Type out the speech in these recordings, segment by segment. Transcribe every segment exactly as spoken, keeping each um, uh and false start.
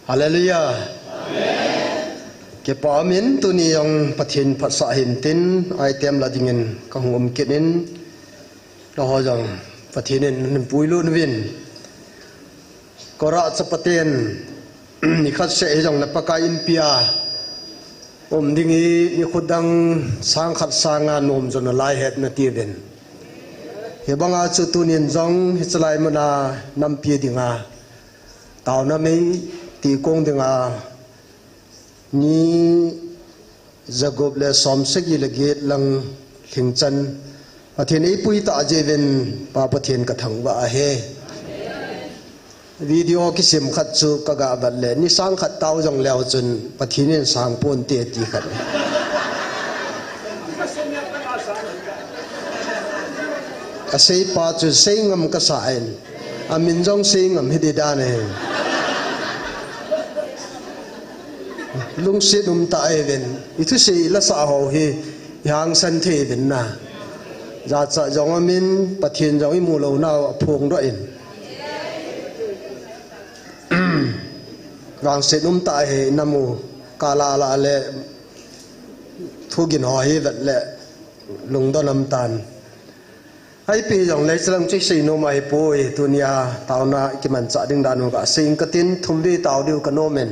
Hallelujah. Kipa min tuni jong Pathen phatsah hintin, item la dingin kahung um kit in, nangho jong Pathen in puilut uvin. Kora chapaten, nikhat seh hijong na Pakai inpi a um ding hi, nikho dang sang khat sanga nom jo nalai het nati uvin. Hibanga chu tunin jong hichelai muna nampi dinga taona mei ti kong dinga ni jagup le som sagi le get lang lhing chan Pathen eipui ta jeh uvin Pa Pathen kathangvah ahi. Video kisim khat chu kaga vet le, ni sang khat tao jong leu chun Pathen in sang ponte ti khat. Asei pa chu sei ngam kasa in, amin jong sei ngam hidi dan e. Lungset um tah uvin, ithusei lasa ho hi ihangsan thei uvin na. Jachat jong amin, Pathen jong imu lou nau aphongdoh in. Vangset um tah hi namu, kala la le thugin ho hi vet le lungdon um tan. Ipi jong le chulang chu isei nom ahipoi, tunia taona kimanchah ding dan u kasei ing katin, thum vei tao diu kanom in.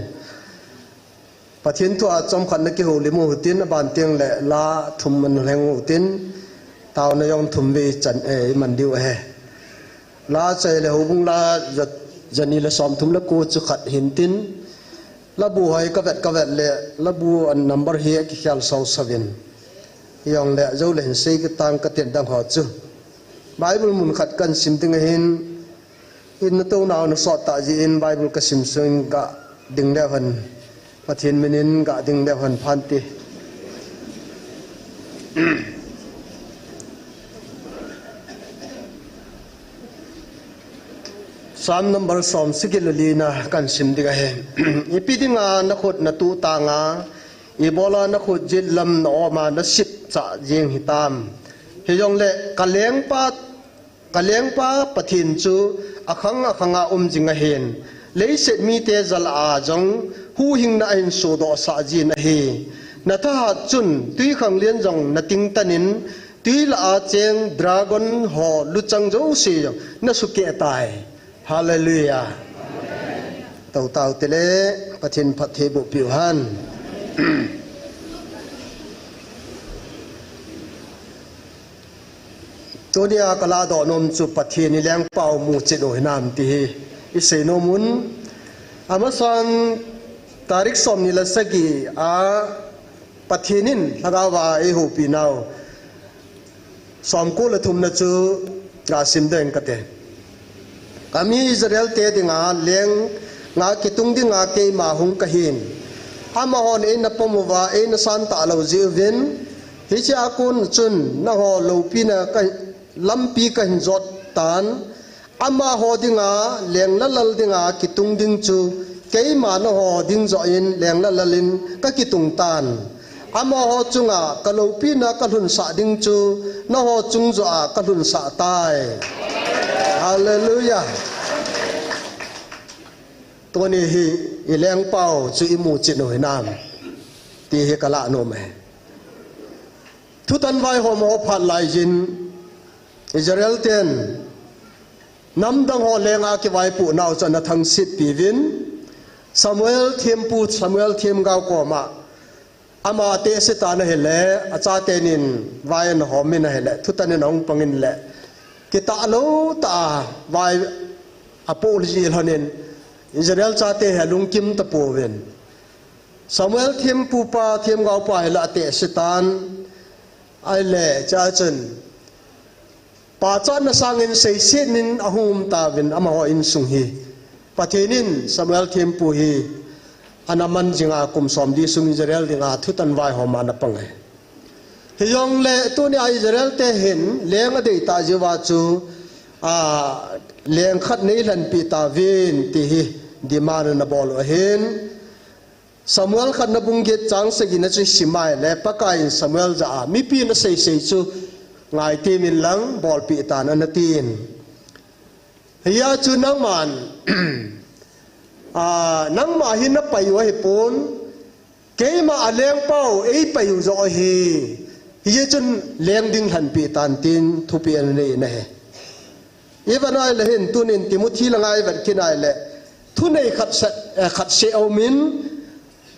Pathen thu a chomkhat na kihoulim u hitin, aban teng le la thum man lheng u hitin, taona jong thum vei chan, eh, iman diu ahi. La chai le houbung la ja, jani le som thum le ko chu khat hintin, labu hoi kavet kavet le, labu an number hi akikhel sau sauvin. Jong le, jou le hin sei kitang katin dang ho chu. Bible mun khat kan sim ding ahin, in na tou nau na sot ta jeh in Bible kasim sung ga ding le hon. Pathen minin ga ding le hon phante. Psalm number som sagi le li na kan sim ding ahi. Ipi dinga na khut na tu tanga, ibola na khut jet lam na oma na sip cha jing hitam. Hijong le ka lengpa, ka lengpa Pathen chu akhang akhanga um jing ahin. Leiset mite jal a jong huhhingna ahin sodoh sah jin ahi. Na thahat chun twikhanglen jong na tingtan in, twi lah a cheng dragon ho luchang jouse jong na sukeh tai. Hallelujah. Tou tau tile, Pathen phatthei boh piu hen. Tunia kaladoh nom chu Pathen i lengpau muchet u hinam ti hi isei nom un. Amasan tarik som ni le sagi a Pathen in lhagao va eihoupi nau som ko le thumna chu ga sim ding kate. Ka mi Israel te dinga leng nga kitung dinga keima hung kahin. Amahon eina pom uva, eina santah lou jeh uvin, hiche a kon chun nangho loupina ka, lampi kahin jot tan. Amaho dinga, leng lalal dinga kitung ding chu, keima nangho ding joh in leng lalal in kakitung tan. Amaho chunga kaloupina kalhunsah ding chu, nangho chung joh a kalhunsah tai. Hallelujah. Tuni hi i lengpau chu imuchet u hinam ti hi kalah nom e. Thutan vaihom ho phat laijin, Israel ten namdang ho lenga kivaipoh nau chu ana thangsit piuvin, Samuel thempu, Samuel themgao koma ama atehse tan ahile, achaten vai ana hom in ahile, thutan in ahung pang in le, kitah lou tah a vai apoh jeh lhon in, Israel chate hi alungkim tapouvin. Samuel thempu pa, themgao pa hi la atehse tan, ahile, chua chun, pachatna sangin seiset in ahung um tauvin amaho insung hi. Pathen in Samuel thempu hi ana man jinga kum som li sung Israel dinga thutan vaihom a ana pang e. Hijongle tunia Israel te hin leng adei tah jeh uva chu, a, leng khat neilhenpeh tauvin ti hi demand ana bol u ahin. Samuel khatna bung get chang sagina chu isim a ahile, Pakai in Samuel jah a, mipin aseisei chu ngaithem in lang bolpeh tan anatin. Hia chu nangman, a, nangma hi napai u ahipon, keima a lengpau eipaiu joh ahi. Hijeh chun leng ding lhanpi tan tin thupeh ana nei in ahi. Ivet nai le hin tunin Timothy langa ivet kit nai le, thunei khat seh, eh, khat seh aumin,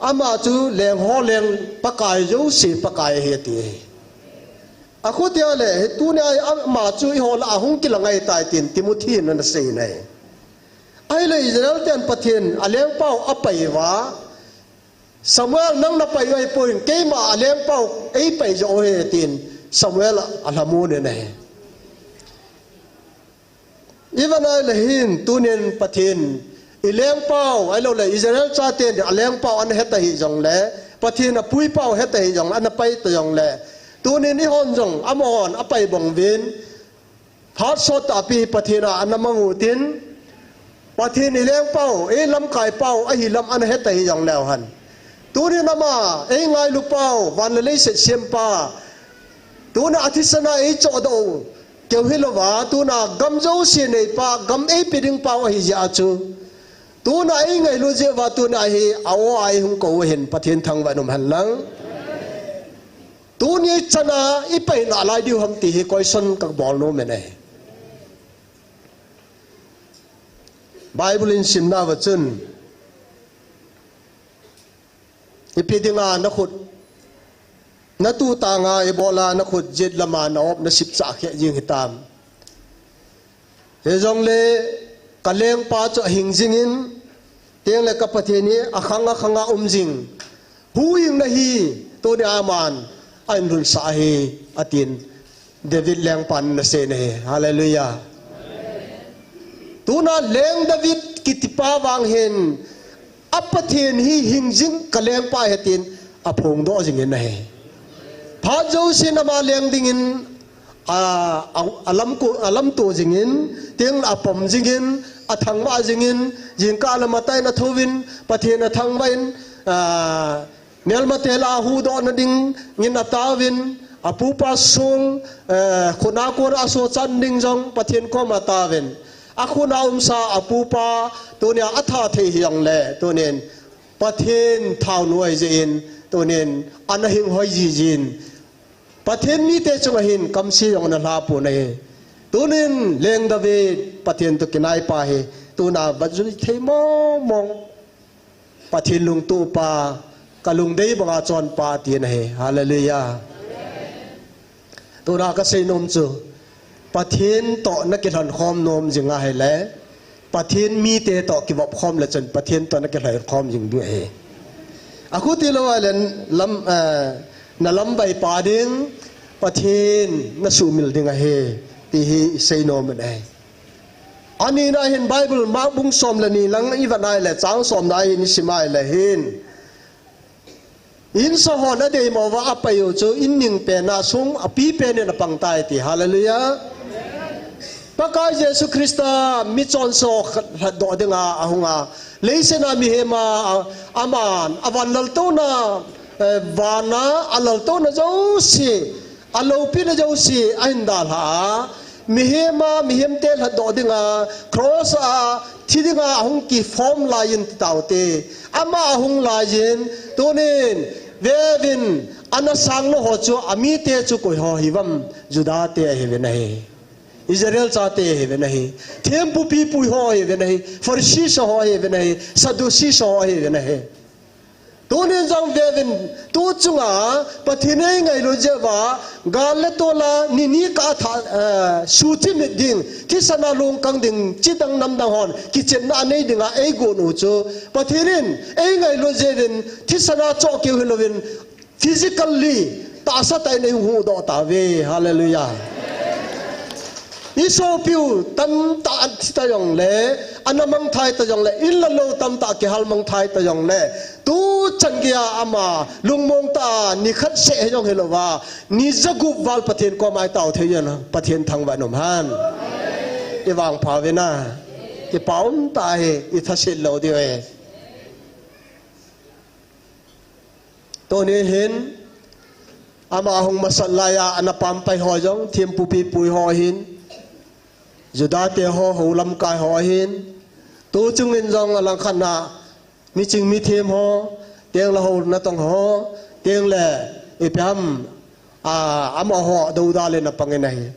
ama chu leng ho leng Pakai jouse Pakai ahi ati. Akhutia le, hi tunia ama chu eiho lah a hung kilang ahitai tin Timothy in ana sei in ahi. Ahile Israel ten Pathen a lengpau apai uva, Samuel nang napai u ahipon, keima a lengpau eipai joh ahi tin Samuel alhamon in ahi. Ivet nai le hin tunin Pathen i lengpau, ahilou le Israel chaten a lengpau ana het ahi jongle, Pathen a puipau het ahi jongle, ana pai ta jongle, tunin eihon jong amahon apai bang uvin, phat sot tahpi Pathen a ana mang utin, Pathen i lengpau, ei lamkaipau ahi lam ana het ahi jongleu hen. Tunin ama, ei ngailupau, van le leiset sempa, tuna a thisan a eichohdoh u keu hilouva, tuna gam jouse neipa, gam eipe ding pau ahi jeh a chu, tuna eingailut jeh uva, tuna hi a-o a eihung kou u ahin, Pathen thangvah in um hen lang. Tuni chan a ipai nalai diu ham ti hi question kabol nom in ahi. Bible in simna uva chun, ipi dinga nakhut, natu tanga ibola nakhut jet lama na-op nasipchah kheh jing hitam. Hijongle ka lengpa chu ahing jingin, tengle ka Pathen hi akhang akhang a um jing, huhhingna hi tunia aman ahin lhunsah ahi, atin David lengpan ana sei in ahi. Hallelujah. Tuna leng David kitipa vang hin, a Pathen hi hing jing, ka lengpa ahi tin aphongdoh jingin ahi. Phat jousen ama leng dingin a, a, alamko, alamto jingin, tengle apom jingin, athangvah jingin, jingkah le matah in athouvin, Pathen athangvah in, a, melmate lah a huhdohna dingin ataovin, apupa song, eh, khut a kona asochat ding jong Pathen koma ataovin. Akhut a umsa apupa, tunia atha thei hijongle, tunin Pathen thaonu ahi jeh in, tunin ana hing hoi jijin, Pathen mite chunga hin kamse jong ana lhapon ahi. Tunin leng David Pathen toh kinaipa hi, tuna vat jui thei mong mong, Pathen lungtohpa, ka lungdei banga chonpa ati ahi. Hallelujah. Tuna kasei nom chu, Pathen toh nakilhon khom nom jing ahile, Pathen mite toh kivop khom le chun Pathen toh nakilhon khom jing ding ahi. Akhuti lou ahile lam, eh, nalamvaipa ding, Pathen nasuhmil ding ahi, ti hi isei nom in ahi. Anina hin Bible Mark bung som le ni lang ivet nai le, chang somna hin isim nai le hin, insa hon adeimo uva apaiu chu in ningpen a sung apipen in apangtai ti. Hallelujah. Pakai Jesu Christa michonse lhatdoh dinga ahunga, leiset a mihem a, aman avan laltouna, eh, vana alaltouna jouse, aloupina jouse ahin dalha a, mihem a, mihemte lhatdoh dinga cross a thi dinga ahung kiform laiyin ti taute. Ama ahung laiyin, tunin, veuvin, ana sang lou ho chu, amite chu koi ho hiuvem? Judate ahiuvin ahi. Israel chate ahiuvin ahi. Thempu pipui ho ahiuvin ahi. Pharisee ho ahiuvin ahi. Sadducee ho ahiuvin ahi. Tunin jong veuvin, tu chunga Pathen eingailut jeh uva, gal le tol a ni ni kah a tha, eh, suchimit ding, thisan a lungkang ding, chidang namdang hon kichepna anei dinga eigon u chu, Pathen in eingailut jeh uvin, thisan a choh keu hilouvin, physically, tahsa tah in eihuhdoh tauve. Hallelujah. Isopiu tamtah athi ta jongle, ana mangthai ta jongle, in le lou tamtah kihal mangthai ta jongle, tuchan geiya ama lungmong tah a nikhat seh hijong hilouva, ni jagup val Pathen koma itao thei jeng, Pathen thangvah in um hen. Ivangpha uvin a, kipa umtah ahi, ithaset lou diu ahi. Tuni hin, ama hung masat laiya, ana pampai ho jong, thempu pipui ho ahin, Judate ho, hou lamkai ho ahin, Tu chungin jong alangkhat na, miching mithem ho, tengle hou natong ho, tengle ipi ham, a, amaho dodal in apang in ahi.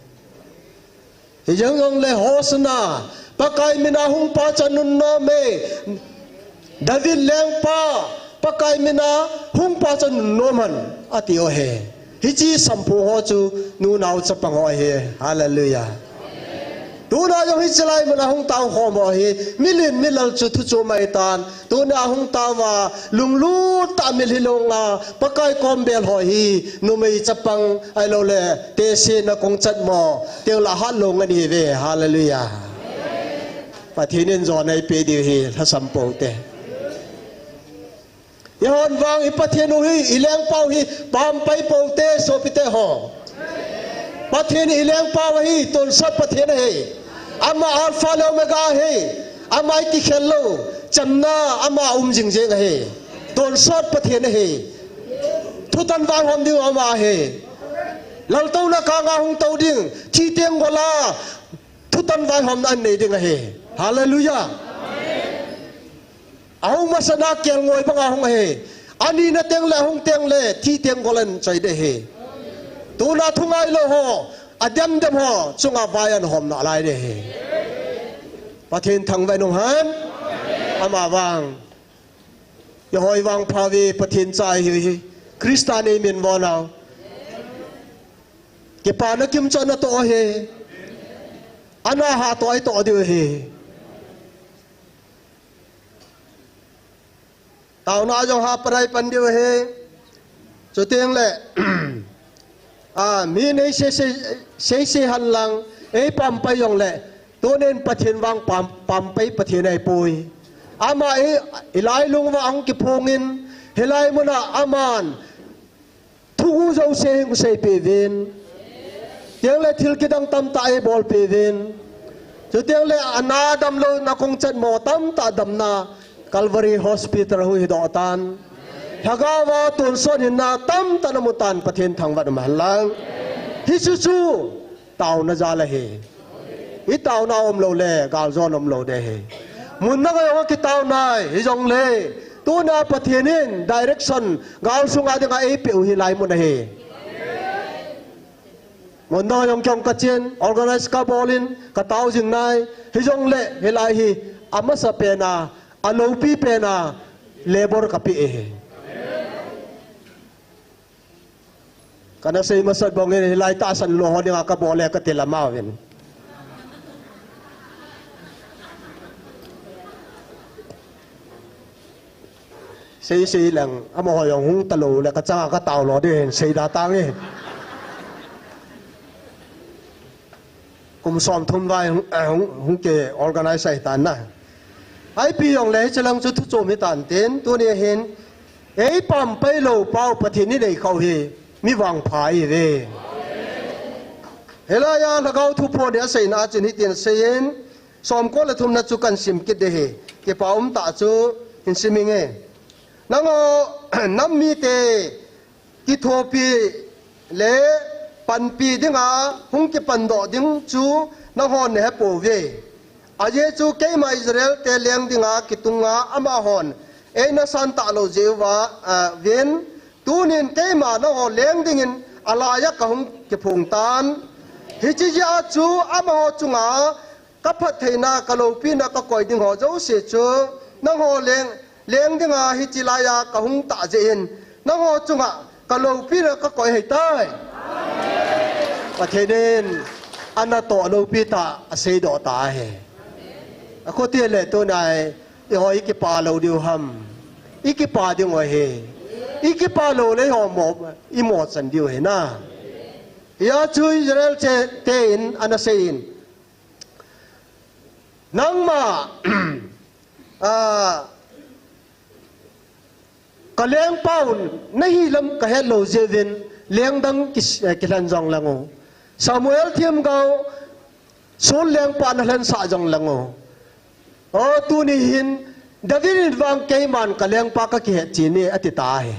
Hijeng jongle Hosanna, Pakai mina hung pa chu anunnom e. David lengpa, Pakai mina hung pa chu anunnom hen, ati u ahi. Hiche samphong ho chu nunao chapang ho ahi. Hallelujah. Tuna jong hiche lai muna hung tao khom ho hi, milen milal chu thu chu mai tan. Tuna hung tao va, lunglut tah mil hilou nga, Pakai kom bel ho hi, numei chapang, ahilouleh, tehse na kong chat mo, tengle hat lou ngen ihi uve, hallelujah. Pathen in jona eipeh diu hi, lhasam pou te. Eihon vang i Pathen u hi, i lengpa u hi, pampai pou te, sopite ho. Pathen i lengpa u ahi, tonsot Pathen ahi. Ama Alpha le Omega ahi. Ama i kikhel lou, chamna ama um jing jeng ahi. Tonsot Pathen ahi. Thutan vaihom diu ama ahi. Laltouna kanga hung tou ding, thi teng gol a, thutan vaihomna anei ding ahi. Hallelujah. Ahung masat na kelngoi banga hung ahi. Ani na tengle, ahung tengle, thi teng gol a anchoi ding ahi. Tuna thu ngailou ho, adem dem ho, chunga vai anhom nalai ding ahi. Pathen thangvah in um hen. Ama vang. Eihoi vangpha uve Pathen cha ihiu hi. Christa nei min von nau. Kipana kimcha natoh ahi. Ana hatoh itoh diu ahi. Taona jong hapan pan diu ahi. Chuteng le, a, mi nei sei sei, sei sei hen lang, ei pampai jongle, tunin Pathen vang pam, pampai Pathen ahipoi. Ama i, i lailung uva ahung kiphongin, hilai muna aman, thugu jouse hung seipeh uvin. Tengle thil kidang tamtah eibolpeh uvin. Chuteng le ana damlou na kong chat mo tamtah damna Calvary Hospital hung hidoh tan. Lhagao va tonsot hinna tamtah namu tan Pathen thangvah in um hen lang. Hichu chu taona jal ahi. I taona umlou le, galjona umlou ding ahi. Mun dang a jong kitaona, hijongle, tuna Pathen in direction, gal sunga dinga eipeh u hilai mun ahi. Mun dang a jong keiin kachen, organize kabol in, katao jing nai, hijongle, hilai hi, amasapen a, aloupi pen a, labor kapeh ahi. Kana sei masat bangin hilai tahsan lou ho dinga kabol e kati lama uvin. Sei sei lang, amaho jong hung talou le kachanga katao lou ding hin sei da tange. Kum somthum vai hung, eh, hung, hung ki organize ahitan na. Ipi jongle hiche lang chu thu chom hitan tin, tuni hin, ei pampai lou pau Pathen in eikhah u hi, mi vangpha ihiuve. Hilai a Lhagao Thupha ni aseina a chun hitin aseiyin, somko le thumna chu kahin sim kit ding ahi, kipa um tah chu hin sim inge. Nangho, nam mite, kithopi le panpi dinga hung kipandoh ding chu nanghon nahepouve. Ajeh chu keima Israel te leng dinga kitunga amahon eina santah lou jeh uva, ah, uvin, tunin keima nangho leng dingin alaiya kahung kiphong tan. Hiche jeh a chu amaho chunga kaphattheina, kaloupina, kakoi ding ho jouse chu, nangho leng, leng dinga hiche laiya kahung tah jeh in, nangho chunga kaloupina kakoi ahitai. Pathen in anatoh loupi tah aseidoh ta ahi. Akhuti le tunai, eiho ikipa lou diu ham. Ikipa ding u ahi. Ikipa lou le eiho mo, imo chan diu ahi na. Hia chu Israel te, te in ana seiyin. Nangma, ah, kalengpau nahi lam kahet lou jeh uvin lengdang ki, eh, kilhen jong lang u. Samuel themgao, Saul lengpa nalhensah jong lang u. O, tuni hin, David in vang keiman kalengpa kakihet cheh e, ati ta ahi.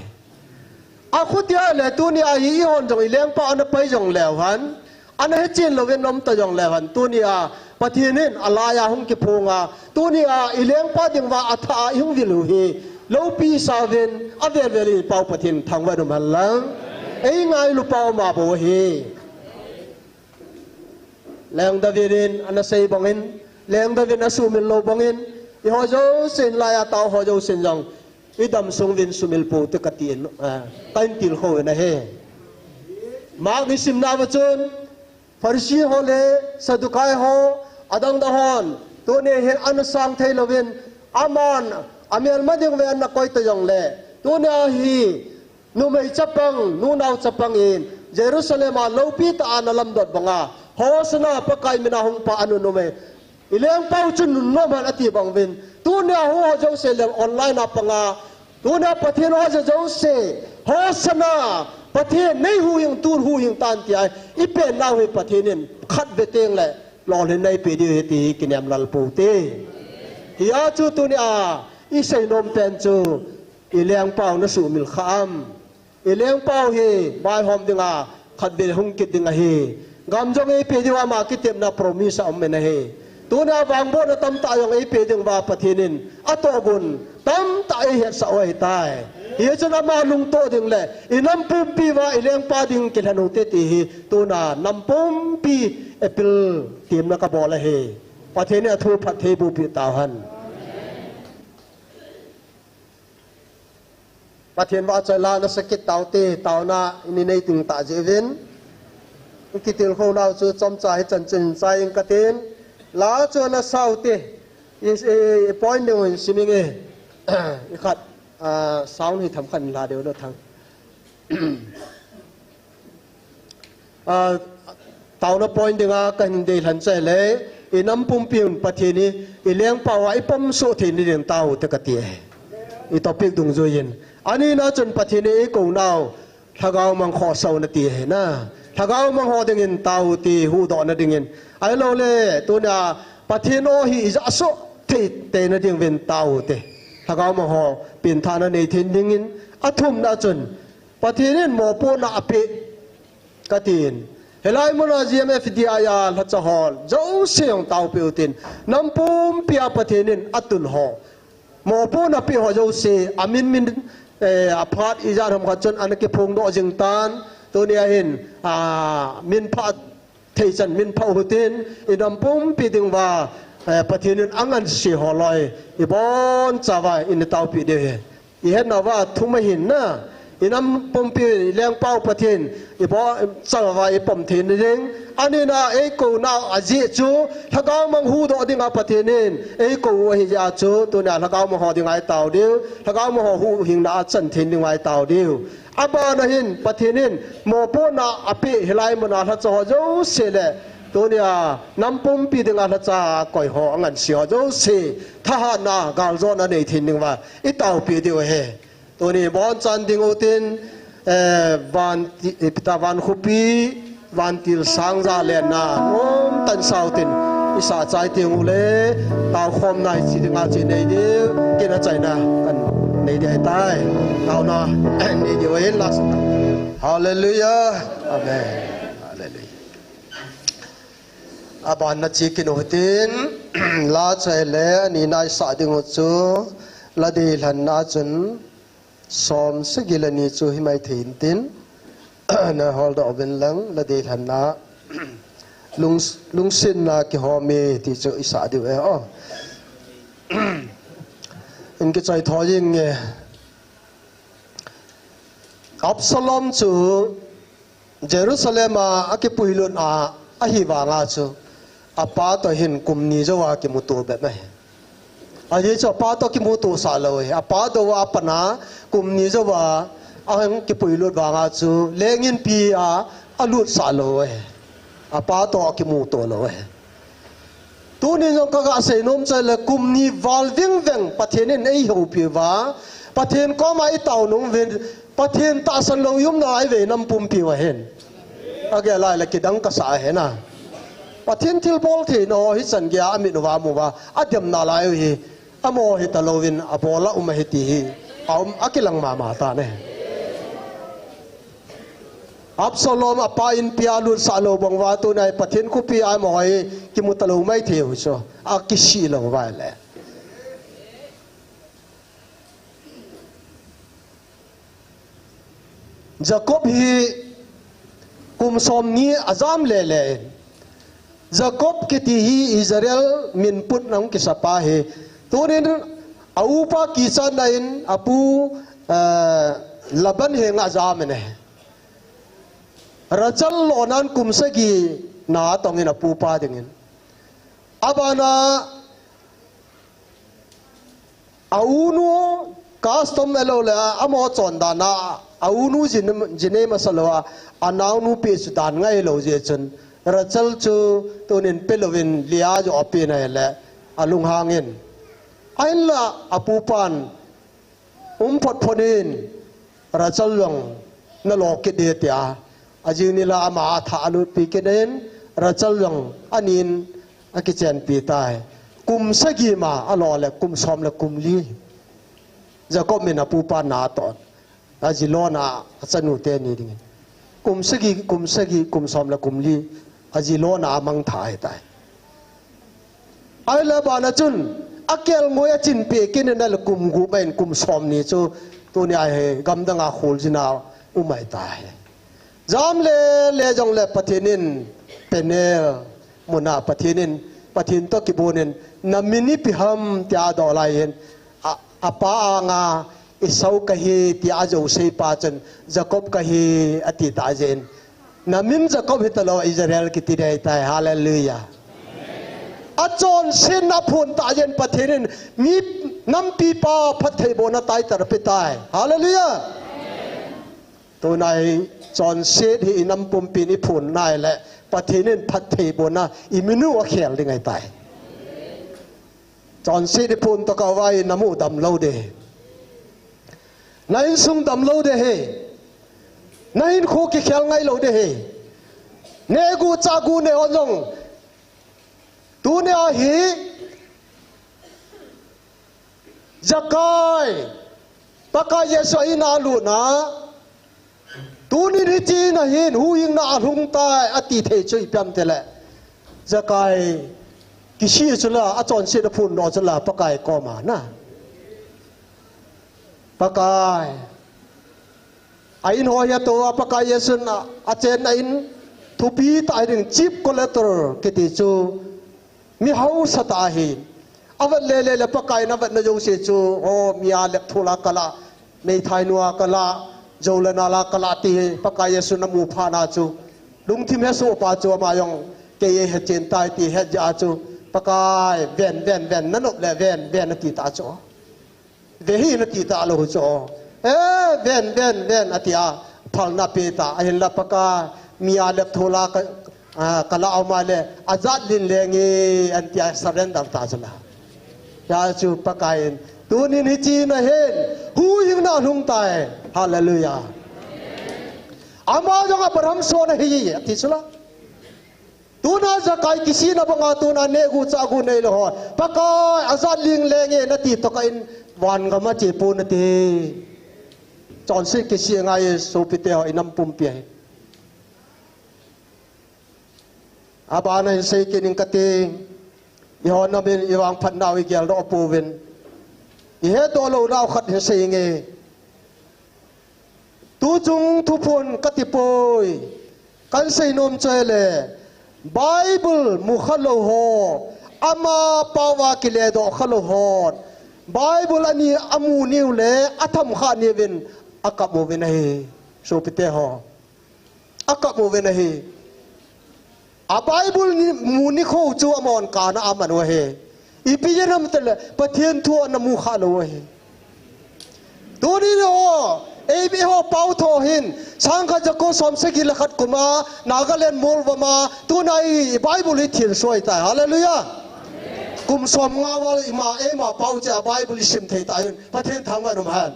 Akhutia le tunia hi eihon jong ilengpa ana pai jong leu hen, Ana hechen louvin nom ta jongle hen, tunia Pathen in alaiya hung kiphong a, tunia i lengpa ding uva athah a i hung vil u hi, loupi sauvin, avel vel in Pau Pathen thangvah in um hen lang. Ei ngailu pau ma bou hi. Leng David in ana sei bangin, Leng David in asumil lou bangin, eiho jousen, laiya tao ho jousen jong, i dam sung uvin sumil pou te kati in, ah, kahin tilkhou in ahi. Mark nisim nauva chun, Pharisee ho le Sadducee ho, adang dang hon, tunia hi ana sang thei louvin, aman, amelma ding uva ana koi ta jongle, tunia hi, numei chapang, nunao chapang in, Jerusalem a loupi tah a ana lamdot banga, Hosanna, Pakai mina hung pa anu numei. I lengpau chun nun nom hen ati bang uvin. Tunia huhhing jouse le online a panga. Tunia Pathen huhhing jouse. Hosanna, Pathen nei huhhing, tun huhhing tan tia. I pen nau hi Pathen in khatvei teng le lolhinna eipeh diu ahi ti hi kinem lel pou te. Hia chu tunia i seinom pen chu i lengpau na sumil kha am. I lengpau hi vaihom dinga khatvei hung kit ding ahi. Gam jong eipeh diu ama kitepna promise a um in ahi. Tunia vangbohna tamtah jong eipeh ding uva Pathen in atohgon tamtah eihetsah u ahitai. Hichun ama lungtoh ding le i nam pumpi uva i lengpa ding kilhen u hite ti hi tuna nam pumpi appeal temna kabol ahi. Pathen in athu phattheiboh peh tauhen. Pathen vahchoi la nasa kit taute, taona i nei ding tah jeh uvin. I kitilkhou nau chu chomcha hichan chun chai ing katin. La chu nasa ute. I, i, i point ding hin sim inge. I khat, ah, sound hi themkhat in la deu na thang. Ah, taona point dinga kahin deilhen chu ahile, i nam pumpi un Pathen hi, i lengpau a i pom soh thei nading tao te kati e. I topic dungjui in. Ani na chun Pathen in eikou nau, lhagao mang khohsah un ati ahi na. Lhagao mang ho dingin tao te huhdoh nadingin. Ahilouleh, tunia Pathen o hi i jah soh thei, thei nading uvin tao te. Lhagao mang ho, pengthahna nei thei dingin. Athumna chun, Pathen in mopohna apeh, katin. Hilai muna G M F D I a lhacha ho, jouse jong taopeh utin. Nam pumpi a Pathen in atun ho. Mopohna apeh ho jouse, amin min, eh, aphat ijat ham khat chun ana kiphongdoh jing tan. Tunia hin, ah, min pha thei chan min pha utin, i nam pumpi ding uva, eh, Pathen in angansei ho loi, i bonchauva, i na taopeh diu ahi. I hetnauva thum ahin na, i nam pumpi, i lengpau Pathen, i bonchauva, i pom thei nading. Anina, eikou nau ajeh chu, lhagao mang huhdoh dinga Pathen in eikou u ahi jeh a chu, tunia lhagao mang ho dinga i tao diu, lhagao mang ho huhhingna a chan thei dinga i tao diu. Abana hin Pathen in mopohna apeh hilai muna lhacha ho jouse le, tunia nam pumpi dinga lhacha akoi ho angansei ho jouse, thahatna galjona nei thei ding uva i taopeh diu ahi. Tuni bonchan ding utin, eh, van ti, eh, pita van khopi, vantil sang ja lenna, nomtah in sa utin, i sah chai teng uleh, taokhomna hiche dinga chu nei diu, kin achaina, kan nei ding ahitai. Taona, nei diu ahin la sah. Hallelujah. Amen. Hallelujah. Abanna chu kin utin, la chu ahile, anina i sah ding u chu, la deilhenna chun, Som sagi le ni chu himai thei intin, na holdoh uvin lang, la deilhenna, lung, lungsetna kihom e ti chu i sah diu e, o. In kichoi thoi inge. Absalom chu Jerusalem a, akipuilut a, ahi vanga chu, apa toh hin kum ni jouva kimuto bep ahi. Ajeh chu apa toh kimuto sah lou ahi. Apa dou a pat a kum ni jouva, ahung kipuilut vanga chu, leng inpi a, alut sah lou ahi. Apa toh akimuto lou ahi. Tuni jong ka ga seinom chu ahile kum ni val vingveng Pathen in eihoupi uva, Pathen koma i tao nung uvin, Pathen tahsan lou i umna lai vei nam pumpi u ahin. Agel lai le kidang kasa ahi na. Pathen thilbol theina ho hichan geiya amit uva mu uva, adem nalai u hi, amaho hita louvin abol a um ahi ti hi, aum akilang mama tan ahi. Absalom apa inpi a lutsah lou bang uva tunia Pathen khopi a amaho hi kimu talou maithei u chu. Akisih lou uva ahile. Jacob hi kum somni ajam lele in. Jacob kiti hi Israel min putna hung kisapa hi. Tunin a upa kichatna in apu, eh, Laban henga ajam in ahi. Rachel lona in kum sagi na atongin apupa dingin. Abana a unu custom ahilou le, amaho chondan a, a unu jin, jinei masa lou a, a naonupi chu dan ngai lou jeh chun, Rachel chu tunin pe louvin Leah joh apen ahile, alunghang in. Ahinla apupan, um phot phot in, Rachel jong na lo kit ding tia. Ajing nila ama atha alutpi kit in, Rachel jong anin akichenpi tai. Kum sagi ma alo le kum som le kum li. Jacob min apupa na aton. Aji lona achanu teni dingin. Kum sagi, kum sagi, kum som le kum li. Aji lona amangthah ahitai. Ahile abana chun, akelngoi achinpeh kit in ahile kum gup ahin kum somni chu, tunia hi gamdang a kholjin a um ahitai. Jam lele jongle Pathen in Peniel muna Pathen in, Pathen toh kibon in, na min ipi ham tia adoh lai in, a, apa anga Esau kahi tia ajou seipa chun, Jacob kahi ati tah jeh in. Na min Jacob hitalou, Israel kiti ding ahitai. Hallelujah. Achonsetna aphon tah jeh in Pathen in mi nampipa phattheibohna title apetai. Hallelujah. Tunia hi chonset hi inam pumpin iphon nai le Pathen in phattheibohna imin u akhel ding ahitai. Chonset iphon tokah uva hi namu damlou ding. Na insung damlou ding ahi. Na hinkho kikhel ngailou ding ahi. Neh gu chah gu nei ho jong. Tunia hi Zakai, Pakai Jesu a ina alutna. Tunin hiche ina hin huhhingna alhung tai ati thei chu ipi ham itile, Zakai kisih chula, achonsetna phondoh chula Pakai koma na. Pakai. A in ho hi atoh a Pakai Jesun a, achenna in thupi tah hiding chief collector kiti chu mi hausa tah ahi. Avet lele le Pakai in avetna jouse chu, o, mi a lep thol a kala, meithai nu a kala, jou le nal a kala ti hi Pakai Jesun amu phat na chu, lungthim hesoh pa chu ama jong kei eihechen tai ti het jeh a chu, Pakai, ven, ven, ven, nanop le ven, ven ati ta chu. Ve hih in ati talou chu. Eh, ven, ven, ven, ati a, phalna ape ta, ahinla Pakai, mi a lep thol a ka, a, kala um a le, ajat lin leng e, ati a, surrender ta chula. Hijeh chun Pakai in, tunin hiche ina hin, huhhingna alhung tai. Hallelujah. Ama jong Abraham son ahi, ati chula. Tuna Zakai kisihna banga tuna neh gu chah gu neilou ho, Pakai, ajat lin leng e nati tokah in van gam a che pon nate. Chonset kisih angai e sopite ho, inam pumpi ahi. Abana hin sei kit ing kate, eiho namin ivangphat nau igel doh pouvin, ihet doh lou nau khat hin sei inge. Tuchung thuphon kati poi, kahin sei nom chu ahile, Bible mu khalou ho, ama pao a kile doh khalou hon, Bible ani amu niu le, atham kha niuvin, akap uvin ahi, sopite ho. Akap uvin ahi. A Bible ni, mu nikho chu amahon kana aman u ahi. Ipi jeh ham itile, Pathen thu ana mu khalou u ahi. Tuni ho, eimi ho pao tho hin, sangkhat jako som sagi le khat kum a, Nagaland Molvom a, tuna hi Bible hi thil soi tai. Hallelujah. Kum som nga val ima, eima pao cheh a Bible isim thei ta hin, Pathen thangvah in um hen.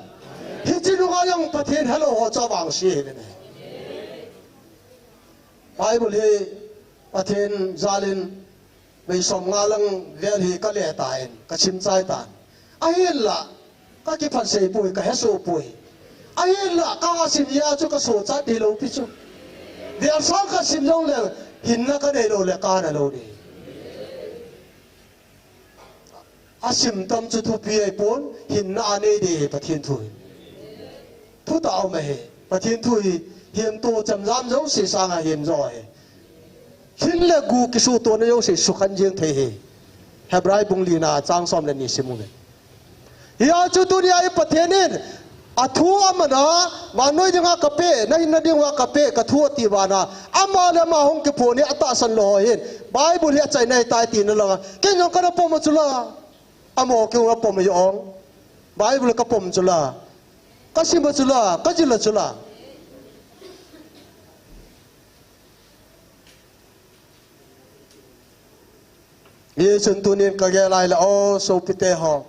Hiche nunga jong Pathen helou ho chu avangse hih in ahi. Bible hi Pathen jalin vei som nga lang vel hi kale tan, kasim chai tan. Ahinla, kakiphatsah poi, kahesoh poi. Ahinla, kasim jeh a chu kasoh chat ding lou pi chu. Velsang kasim jongle, hinna kanei lou le kana lou ding. Asim tam chu thupi ahipon, hinna anei ding Pathen thu hi. Thutah aum ahi. Pathen thu hi, hemto chemjam jouse sanga hemjo ahi. Lhin le gu kisutona jouse sukhen jeng thei ahi. Hebrai bung lina chang som le ni sim uve. Hia chu tunia i Pathen in, athu aman a, vannoi dinga kapeh, nahinna dinga kapeh, kathu ati vanga, ama le ama hung kiphong hi atahsan lou ho hin, Bible hi achaina ahitai tina langa, ken jong kana pom a chula, amaho kihung apom a jong, Bible kapom chula, kasim a chula, kajil a chula. Hichun tunin kagel lai le, o, sopite ho.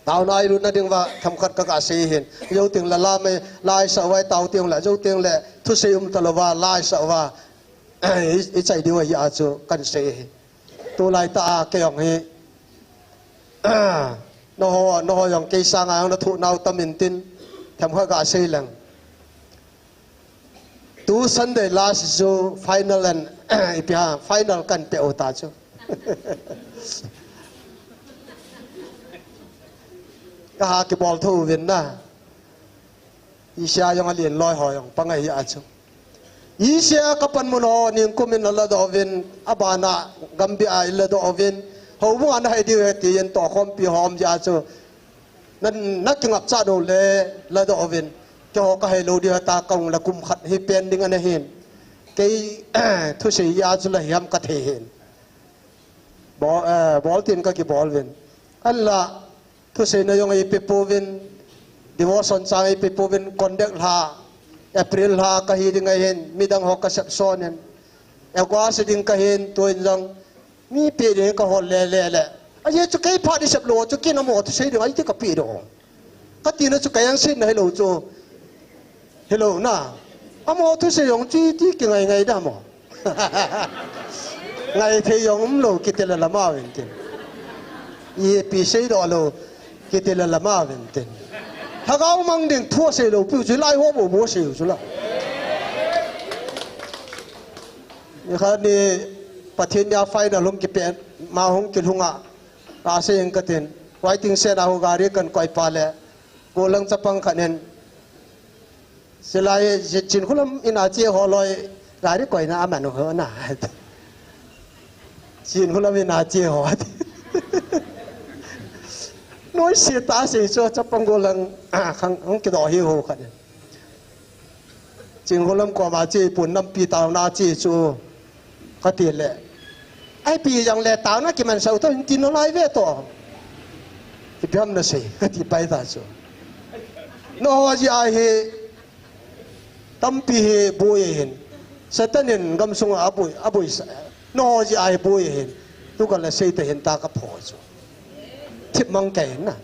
Taona ilutna dinguva, themkhat kaga sei hin. Jou tengle la me, la isah uva, tao tengle, jou tengle, thusei um talouva, la isah uva. I, ichai diu ahi a chu, kahin sei hi. Tulai tah a, kei jong hi. Nangho, nangho jong kei sanga jong nathoh nau tam intin, themkhat ga sei leng. Tu Sunday last chu final and, ipi ham, final kahin peh u ta chu. Kaha kibol tho uvin na. Asia jong alen loi ho jong pang ahi a chu. Asia kapan mun ho ningkum in aladoh uvin, abana Gambia a iladoh uvin. Houbung a nahi diu ahi tin tohkhompi ho um jeh a chu. Na, nakingapcha nau le ladoh uvin. Keiho kahei lou diu ahitai, kahung le kum khat hi pen ding ana hin. Kei thusei a chu la hiam kathei hin. Bol, eh, bol tin kakibol uvin. Ahinla, thuseina jong eipe pouvin. Devotion chang eipe pouvin. Conduct lha, April lha kahi ding ahin. Midang ho kasep son in. August ding kahin, tuin jong. Mi peh ding kahol le le le. Ajeh chu kei phat isep lou chu ken amaho thusei ding ahi ti kapeh ding. Katina chu kei jeng setna hilou chu. Hilou na. Amaho thusei jong chu ti kingai ngai da mo. Ngai thei jong umlou kiti le lama uvin tin. Ipi seidoh lou kiti le lama uvin tin. Lhagao mang ding thu asei lou piu chu lai ho bou bou asei u chu la. Nikhat ni Pathen ni a final hung kipeh, ma hung kilhung a, kasei ing katin. Waiting shed a hu gari kahin koi pa le, gollhang chapang khat in, silai, Chinkholam in a che ho loi, gari koina aman u ho na. Chinkholam in a che ho. Noise tah sei chu chapang gollhang, ah, khang, hung kidoh hi ho khat in. Chinkholam koma che pon nampi taona che chu kati le. Ipi jong le taona kimansah u toh, hin tin nalai ve toh. Ipi ham nasei, kati pai ta chu. Nangho jeh a hi tampi hi boi ahin. Satan in gamsung a aboi, aboi sa. Nangho jeh a hi boi ahin. Tu kala sei ta hin ta kapho chu. Thip mang kei na.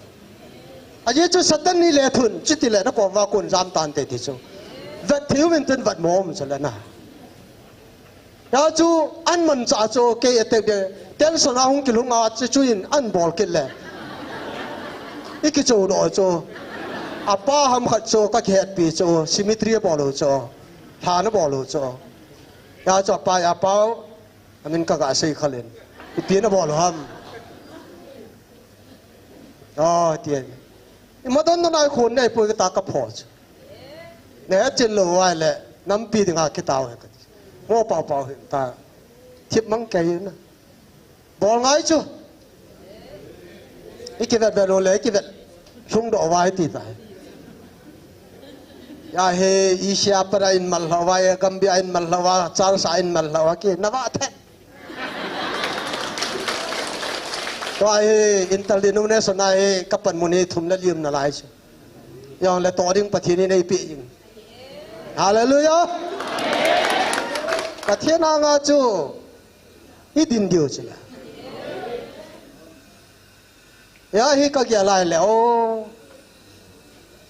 Ajeh chu Satan ni le thun, chuti le nakom uva kon jam tante ti chu. Vet thei uvin tin vet mo um chu le na. Hia chu, ahin manchah chu, kei attack de, tension a hung kilhung a, chu chu in, ahin bol kit le. I kicho doh chu. Apa ham khat chu, kakihetpi chu, cemetery abol u chu. Lha nabol u chu. Hia chu apa, apa u. Amin kaga sei khal in. Ipi nabol u ham. Oh, ti ahi. Ima don don a khun nei pui kata kapho chu. Nahet chen lou uva le, nampi dinga kitao hi kati. Mo pao pao hin ta. Thip mang kei na. Bol ngai chu. I kivet vet lou le, i kivet. Lhung doh uva i ti ta. Hia hi, Asia para in mal lhah uva, Gambia in mal lhah uva, Charles a in mal lhah uva, ki, nava the. Tua hi interdenomination a hi kapan mun hi thum le li um nalai chu. Jong le toh ding Pathen in eipeh jing. Hallelujah. Pathen anga chu i din diu chu la. Hia hi kagel lai le o.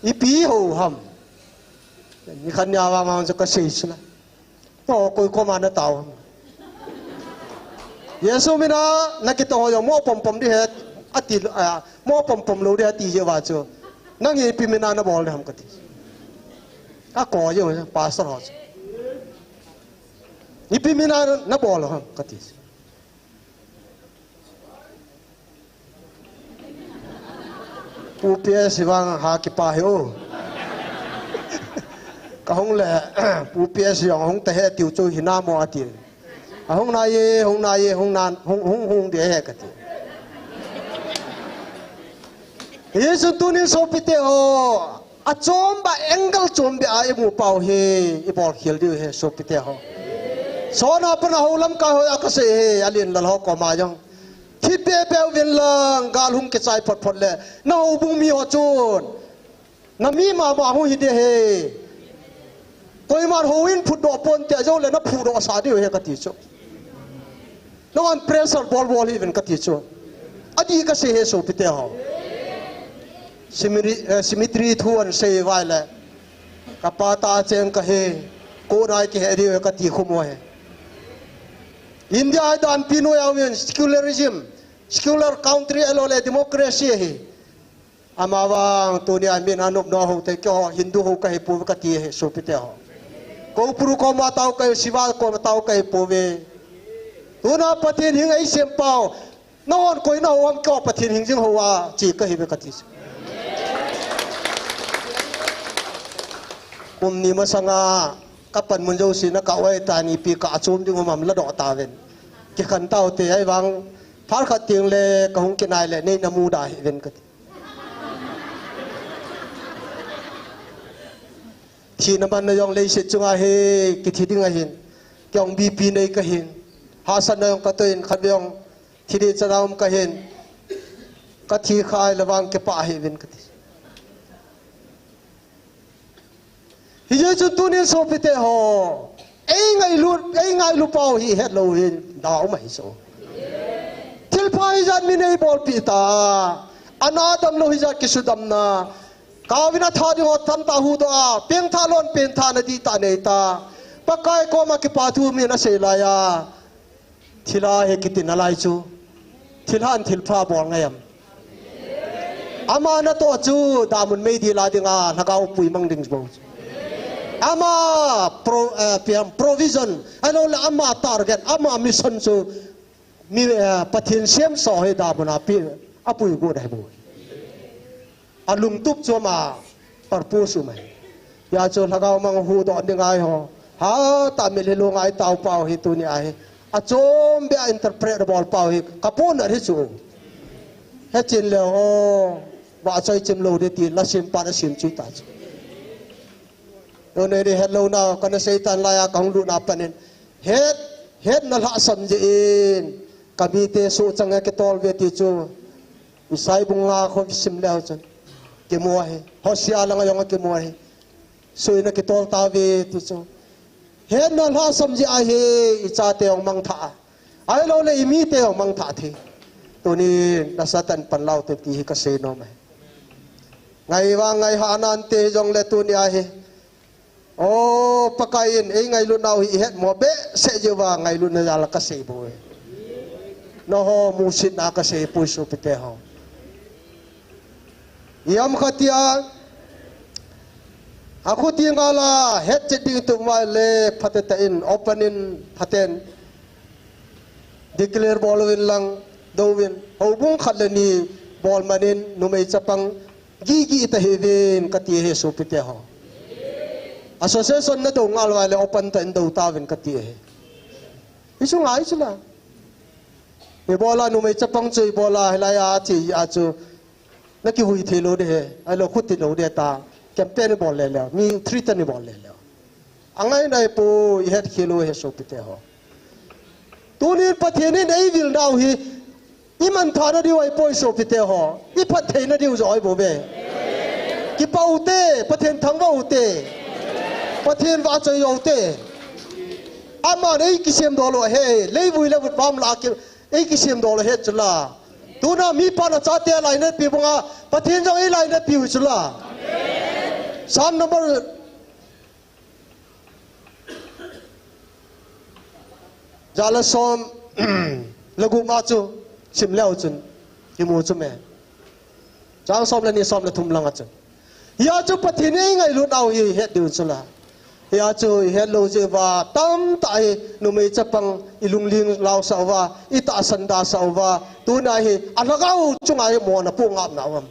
Ipi ho ham. Nikhat nia vang vang chu kasei chu la. To koi koma natao. Jesu mina nakitong ho jong mo pom pom ding ahi ati, a, mo pom pom lou ding ahi ati jeh uva chu. Nang hi ipi mina nabol ding ham kati. Ako jong pastor ho chu. Ipi mina nabol ham kati. Pu P S vang ha kipa hi o. Kahung le, Pu P S jong hung ta he tiu chu hina mo ati. Ahung nai e, hung nai e, hung nan, hung, hung, hung de he kati. Hichun tunin sopite ho, achom ba angle chom ba a imu pau hi, ibol khel diu hi sopite ho. Sona pana ho lamkai ho a kasei hi, alen lal ho koma jong. Thit bebe uvin lang, gal hung kichai phot phot le, na houbung mi ho chun. Na mi mama hung hi de he. Koiman houin phutdoh ponte, ajo le na phutdoh sa diu he kati chu. Nangin pressure bol bol hih uvin kati chu. Adih kasei he sopite ho. Cemetery, eh, cemetery thu ahin sei vai le. Kapa tah cheng kahi. Kona kihe diu he kati khum u he. India hi danpi noiya uvin secularism, secular country ahilou le democracy ahi. Amavang tunia min anop nau ho te keiho Hindu ho kahi pouve kati ahi sopite ho. Koupuru koma tao kahi, Shiva koma tao kahi pouve. Tuna Pathen hing eisem pau. Nahon koi naho ham keiho Pathen hing jing ho a che kahiuve kati. Kum ni masanga kapan mun jouse na ka oi ta ni pi ka achom ding um am ladoh tauvin. Kikhen taute ahivang phat khat teng le kahung kinai le nei namu da hih uvin kati. Thina manna jong leiset chunga hi kithi ding ahin. Kei jong B P nei kahin. Hahsatna jong katoh in khat vei jong thi ding chana um kahin. Kathi kha ahile vang kipah hih uvin kati. Hijeh chun tunin sopite ho, ei ngailut, ei ngailu pau hi hetlou hin da um ahi chu. Thilpha hijat min eibolpi ta, ana damlou hijat kisudamna, kaovin atha ding ho tamtah hudoh a, pengthah lon pengthahna dihtah nei ta, Pakai koma kipa thu min asei laiya, thilha hi kiti nalai chu. Thilhan thilpha bol ngai am. Ama natoh chu damun meidil a dinga lhagao pui mang ding bou chu. Ama pro-, eh, piam provision, ahilou le ama target, ama mission chu mi, eh, Pathen semsa hi damun a pi, apui got ahi bou. Alungtup chu ama purpose um ahi. Hijeh chun lhagao mang hudoh ding ahi ho. Hatah mitlhi lunga itao pau hi tunia hi. Achom beh a interpret bol pau hi. Kapona hi chu. Hechin leu o. Vahchoi chim lou ding ti la sim pan asem chu ta chu. Tuni ni hetlouna kana seitan laiya kahung lutna panin. Het, hetna lhahsam jeh in. Kamite suhchang a kitol ve ti chu. Isai bung nga khu sim leu chun. Kimu ahi. Hosea langa jong akimu ahi. Suina kitol tauve ti chu. Hetna lhahsam jeh ahi, ichate jong mangthah a. Ahilou le imite jong mangthah thei. Tuni nasatah in panlaute ti hi kasei nom ahi. Ngaivang ngaihah nante hijongle tunia hi. O, Pakai in, ei ngailutnau hi ihet mo behseh jeh uva ngailutna jal a kasei bou e. Nangho musitna a kasei poi sopite ho. Ipi ham khat tia, akhuti ngal a, hetchet ding tup mai le, phatecha in, open in, phaten, declare bol uvin lang, douvin, houbung khat le ni, bol manin, numei chapang, Gigi ta hih uvin kati ahi sopite ho. Association nadou ngal uva le open tah in dou tauvin kati ahi. Isunga ichula. Ibola numei chapang chu ibola hilaiya che a chu. Nakivui thei lou ding ahi. Ahilou khuti lou ding ta. Campaign ibol le le. Mi threaten ibol le le. Angai nai poi, ihet khel u ahi sopite ho. Tunin Pathen in eivil nau hi, iman thah nadiu ahi poi sopite ho. Iphat thei nadiu joh ahi bou ve. Kipah ute, Pathen thangvah ute. Pathen vahchoi joh ute. Aman eikisem doh lou ahi, leivui le vutvam lah a ki, eikisem doh lou ahi chula. Tuna mipan achate alainatpi banga, Pathen jong eilainatpi u chula. Psalm number Jala som le gup a chu sim leu chun kimu chu me. Chang som le ni som le thum langa chun. Hia chu Pathen in eingailut nau hi het diu chula. Hia chu ihet lou jeh uva tamtah hi numei chapang ilungling lausah uva, itahsan dasah uva, tuna hi alhagao chunga hi mona pu ngap nau ham.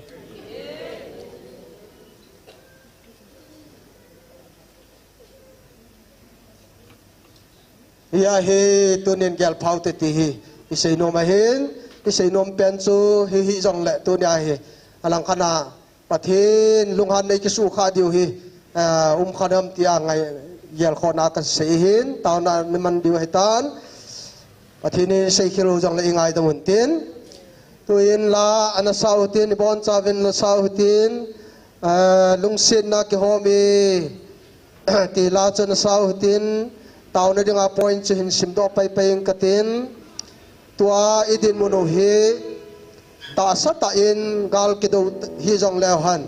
Hia hi tunin gel phau te ti hi isei nom ahin, isei nom pen chu hi hi jongle tunia hi alangkhat a Pathen lunghan nei kisukha diu hi, eh, um kha nam tia ngai gel khona kasei hin, taona nei man diu hitan. Pathen in seikhel u jongle ingaidam un tin. Tuin la ana sau tin, ibonchauvin la sau tin, eh, lungsetna kihom e, ti la chu ana sau tin, taona dinga point chu hin simdoh paipai ing katin. Tua idinmun u hi, tahsa tah in gal kidou hi jongleu hen,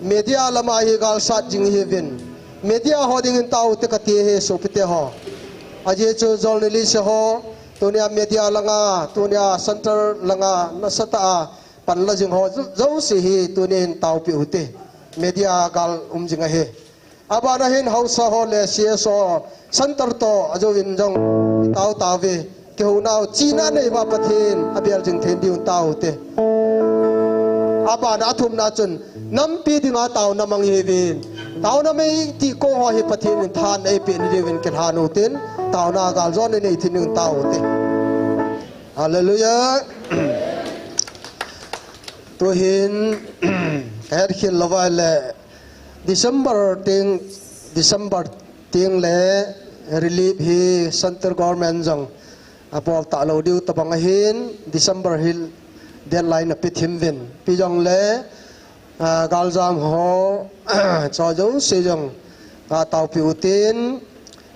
media lama hi gal sat jing ihiuvin, media ho dingin tao te kati hi sopite ho. Ajeh chu journalist ho, tunia media langa, tunia center langa nasatah a panla jing ho jo-, jouse hi tunin taopeh u te. Media gal um jing ahi. Abana hin haosa ho le C S O center toh ajouvin jong itao tauve. Kihounau chihna nei uva Pathen abel jing thei diu tao u te. Abana athumna chun nampi dinga taona mang ihiuvin, taona mang iti ko ho hi Pathen in thahatna eipeh diuvin kilhan u tin, taona galjona nei thei diu tao u te. Hallelujah. Tuhin kahet khel lou vai le December teng, December teng le relief hi center government jong abol talou diu tabang ahin, December hi deadline ape thim uvin. Ipi jongle, ah, galjam ho, cho jouse jong, ah, taopeh u tin,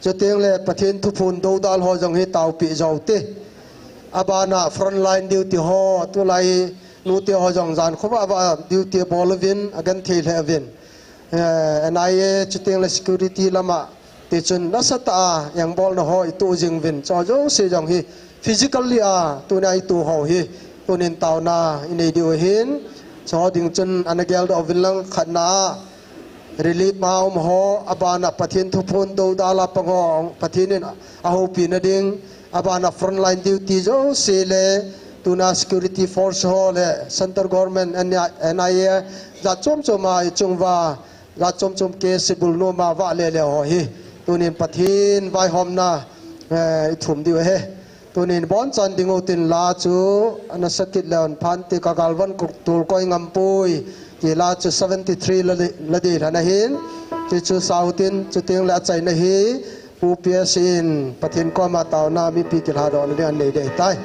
chuteng le Pathen thuphon doudal ho jong hi taopeh jo u te. Abana frontline duty ho, tulai nute ho jong jan khovah vah duty abol uvin, agenthei lheh uvin. Eh, N I A chuteng le security lama, tichun nasatah a engbolna ho itoh jing uvin, cho jouse jong hi physically a tunia itoh ho hi tunin taona inei diu ahin, cho ding chun ana geldoh uvin lang khatna a relief ma um ho, abana Pathen thuphon doudal a pang ho, Pathen in ahoupina ding, abana frontline duty jouse le, tuna security force ho le, center government, N I A, jat chom chom a ichung uva, jat chom chom case ibulnom a vahle le ho hi, tunin Pathen vaihomna, eh, ithum diu ahi. Tunin bonchan ding u tin la chu, ana sakit leu hen phante, ka galvan ko, tul koi ngam poi, ti la chu seventy three la di, la di lhan ahin, ti chu sau tin, chuteng le achaina hi, Pu P S in Pathen koma taona mipi kilhadohna ding anei ding ahitai.